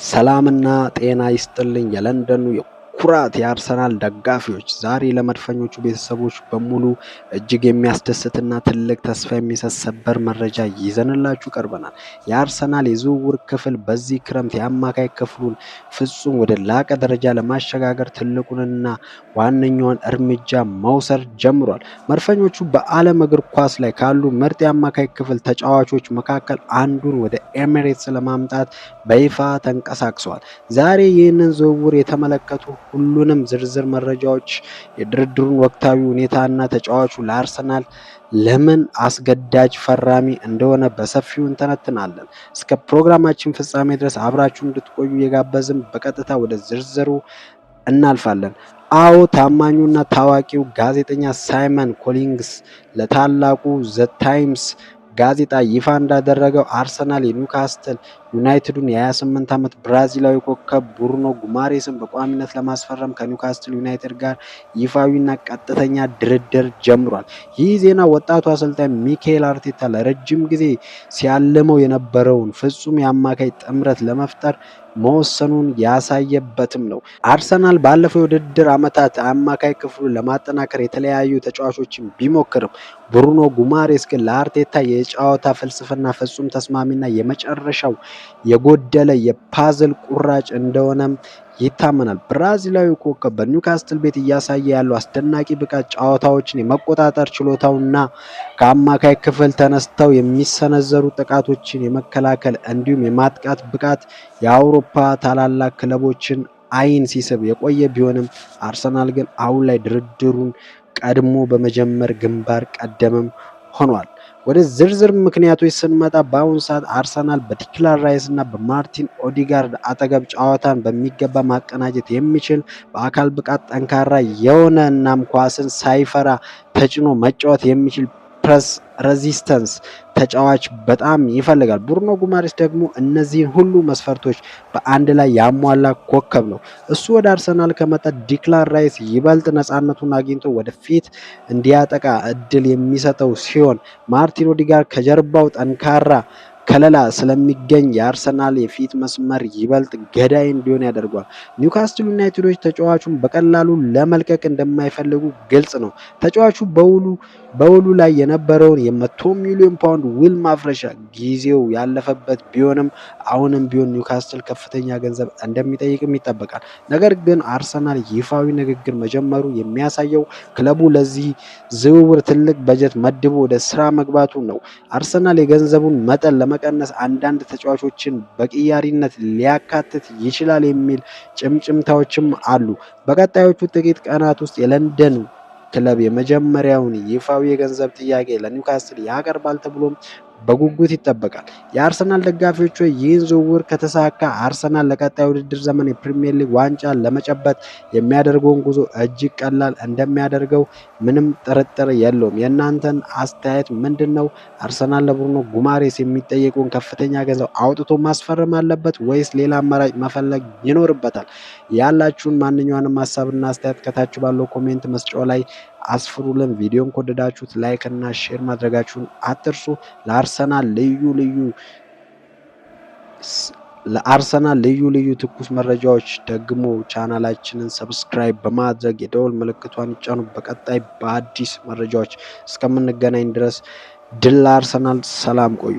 ሰላምና ጤና ይስጥልኝ የለንደኑ የኩራት የአርሰናል ደጋፊዎች፣ ዛሬ ለመድፈኞቹ ቤተሰቦች በሙሉ እጅግ የሚያስደስትና ትልቅ ተስፋ የሚሰጥ ሰበር መረጃ ይዘንላችሁ ቀርበናል። የአርሰናል የዝውውር ክፍል በዚህ ክረምት የአማካይ ክፍሉን ፍጹም ወደ ላቀ ደረጃ ለማሸጋገር ትልቁንና ዋነኛውን እርምጃ መውሰድ ጀምሯል። መድፈኞቹ በዓለም እግር ኳስ ላይ ካሉ ምርጥ የአማካይ ክፍል ተጫዋቾች መካከል አንዱን ወደ ኤሚሬትስ ለማምጣት በይፋ ተንቀሳቅሰዋል። ዛሬ ይህንን ዝውውር የተመለከቱ ሁሉንም ዝርዝር መረጃዎች፣ የድርድሩን ወቅታዊ ሁኔታና ተጫዋቹ ለአርሰናል ለምን አስገዳጅ ፈራሚ እንደሆነ በሰፊው እንተነትናለን። እስከ ፕሮግራማችን ፍጻሜ ድረስ አብራችሁ እንድትቆዩ እየጋበዝን በቀጥታ ወደ ዝርዝሩ እናልፋለን። አዎ፣ ታማኙና ታዋቂው ጋዜጠኛ ሳይመን ኮሊንግስ ለታላቁ ዘ ታይምስ ጋዜጣ ይፋ እንዳደረገው አርሰናል የኒውካስትል ዩናይትዱን የ28 ዓመት ብራዚላዊ ኮከብ ብሩኖ ጉማሬስን በቋሚነት ለማስፈረም ከኒውካስትል ዩናይትድ ጋር ይፋዊና ቀጥተኛ ድርድር ጀምሯል። ይህ ዜና ወጣቱ አሰልጣኝ ሚኬል አርቴታ ለረጅም ጊዜ ሲያልመው የነበረውን ፍጹም የአማካይ ጥምረት ለመፍጠር መወሰኑን ያሳየበትም ነው። አርሰናል ባለፈው የውድድር ዓመታት አማካይ ክፍሉን ለማጠናከር የተለያዩ ተጫዋቾችን ቢሞክርም ብሩኖ ጉማሬስ ግን ለአርቴታ የጨዋታ ፍልስፍና ፍጹም ተስማሚና የመጨረሻው የጎደለ የ puzzle ቁራጭ እንደሆነም ይታመናል። ብራዚላዊ ኮከብ በኒውካስትል ቤት እያሳየ ያለው አስደናቂ ብቃት፣ ጨዋታዎችን የመቆጣጠር ችሎታውና ከአማካይ ክፍል ተነስተው የሚሰነዘሩ ጥቃቶችን የመከላከል እንዲሁም የማጥቃት ብቃት የአውሮፓ ታላላቅ ክለቦችን ዓይን ሲስብ የቆየ ቢሆንም አርሰናል ግን አሁን ላይ ድርድሩን ቀድሞ በመጀመር ግንባር ቀደምም ሆኗል። ወደ ዝርዝር ምክንያቶች ስንመጣ በአሁኑ ሰዓት አርሰናል በዲክላን ራይስ እና በማርቲን ኦዲጋርድ አጠገብ ጨዋታን በሚገባ ማቀናጀት የሚችል፣ በአካል ብቃት ጠንካራ የሆነ እናም ኳስን ሳይፈራ ተጭኖ መጫወት የሚችል press resistance ተጫዋች በጣም ይፈልጋል። ብሩኖ ጉማሬስ ደግሞ እነዚህን ሁሉ መስፈርቶች በአንድ ላይ ያሟላ ኮከብ ነው። እሱ ወደ አርሰናል ከመጣ ዲክላን ራይስ ይበልጥ ነፃነቱን አግኝቶ ወደፊት እንዲያጠቃ እድል የሚሰጠው ሲሆን ማርቲን ኦዲጋርድ ከጀርባው ጠንካራ ከለላ ስለሚገኝ የአርሰናል የፊት መስመር ይበልጥ ገዳይ እንዲሆን ያደርገዋል። ኒውካስትል ዩናይትዶች ተጫዋቹን በቀላሉ ለመልቀቅ እንደማይፈልጉ ግልጽ ነው። ተጫዋቹ በውሉ ላይ የነበረውን የ100 ሚሊዮን ፓውንድ ውል ማፍረሻ ጊዜው ያለፈበት ቢሆንም አሁንም ቢሆን ኒውካስትል ከፍተኛ ገንዘብ እንደሚጠይቅም ይጠበቃል። ነገር ግን አርሰናል ይፋዊ ንግግር መጀመሩ የሚያሳየው ክለቡ ለዚህ ዝውውር ትልቅ በጀት መድቦ ወደ ስራ መግባቱ ነው። አርሰናል የገንዘቡን መጠን ለመቀነስ አንዳንድ ተጫዋቾችን በቅያሪነት ሊያካትት ይችላል የሚል ጭምጭምታዎችም አሉ። በቀጣዮቹ ጥቂት ቀናት ውስጥ የለንደን ክለብ የመጀመሪያውን ይፋዊ የገንዘብ ጥያቄ ለኒውካስትል ያቀርባል ተብሎም በጉጉት ይጠበቃል። የአርሰናል ደጋፊዎች ሆይ፣ ይህን ዝውውር ከተሳካ አርሰናል ለቀጣይ ውድድር ዘመን የፕሪሚየር ሊግ ዋንጫ ለመጨበጥ የሚያደርገውን ጉዞ እጅግ ቀላል እንደሚያደርገው ምንም ጥርጥር የለውም። የእናንተን አስተያየት ምንድን ነው? አርሰናል ለብሩኖ ጉማሬስ የሚጠየቀውን ከፍተኛ ገንዘብ አውጥቶ ማስፈረም አለበት ወይስ ሌላ አማራጭ መፈለግ ይኖርበታል? ያላችሁን ማንኛውንም ሀሳብና አስተያየት ከታች ባለው comment መስጫው ላይ አስፍሩልን። ቪዲዮን ከወደዳችሁት like እና share ማድረጋችሁን አትርሱ። ለአርሰናል ልዩ ልዩ ትኩስ መረጃዎች ደግሞ ቻናላችንን subscribe በማድረግ የደወል ምልክቷን ይጫኑ። በቀጣይ በአዲስ መረጃዎች እስከምንገናኝ ድረስ ድል ለአርሰናል። ሰላም ቆዩ።